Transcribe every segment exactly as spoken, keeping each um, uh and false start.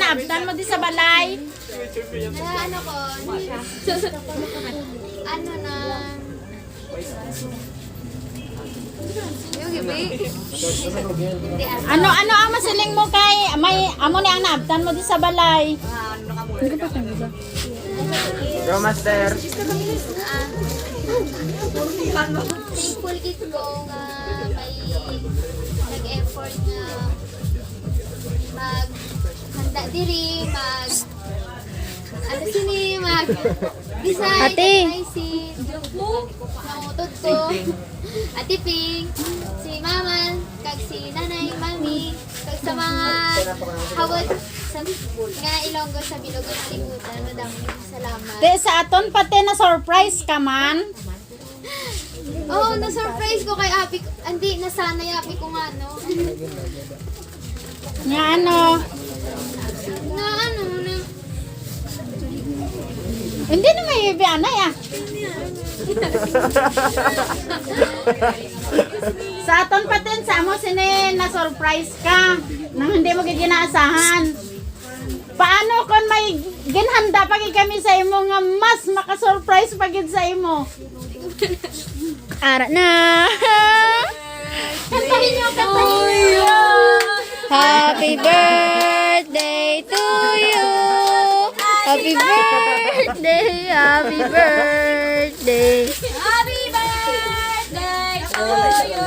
Abtan mo di sa balay. Ah, ano ko? Ano na? Yung hibi? Hindi, ano? Ano, ano ang masiling mo kay may amo ni ang naabtan mo di sa balay? Go, master. Ah, thankful gid ko nga may nag-effort nga maghanda diri, mag, ano sini, mag, design, Ate. Organizing. Nangutod ko. Ate Ping, si Mama, kag si Nanay, Mami, kag sa mga hawod sa, nga Ilonggo sa bilog nga kalibutan, madamo salamat. Te, sa aton pati na-surprise ka man. Oo, na-surprise ko kay abi ko. Hindi, nasanay abi ko nga, no? Nga ano? Nga ano, na Hindi na may ibi, anay, ah. Sa aton patin, sa amo sini na-surprise ka nang hindi mo gid ginaasahan. Paano kon may ginhanda pa gid kami sa imo nga mas maka-surprise pa gid sa imo? Ara na. Kantahin niyo, kantahin niyo. Happy birthday to you. Happy birthday, happy birthday. Happy birthday to you.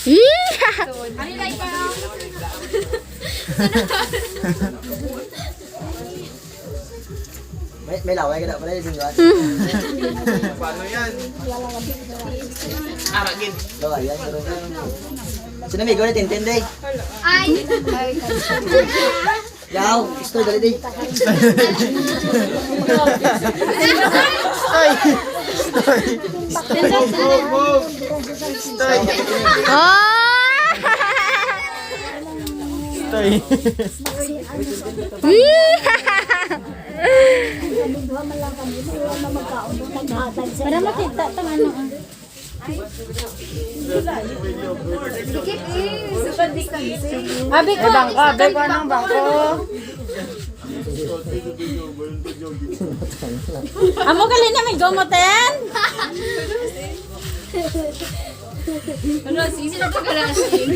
Yeah! May, may laway ka na pala, yung singgan. Paano yan? Aragin. Laway yan, pero sino may gawin natin? Ten day. Ay! Yaw, istoy, dali, day. Istoy! Istoy! Istoy! Oh! Istoy! Para makita tong ano, ah. Abi ko, bangko, abi ko, anong bangko? Amo gali na may gumutin? Ano, sino to ka lasing?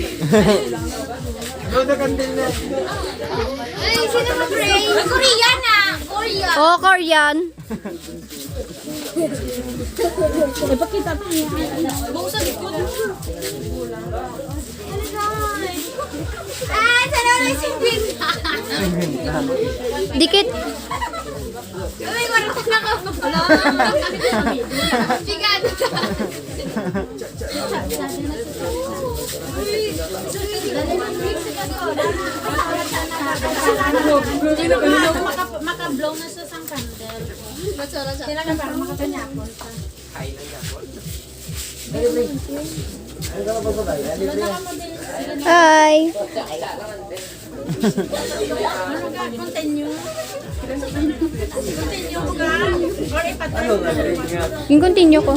Ay, sino mo, Pray? Korean, ah! Korean! Oh, Korean. Ipakita pa niya. Buksan ko. Ah, sana may singkwenta. Dikit. Uy, wala ko na ka. Pigado. Maka-, maka-blow na siya sang candle. Sila na para makakanyapon ka. Hi. Continue. Continue ko ka? Or ipatrol ko? Yung continue ko.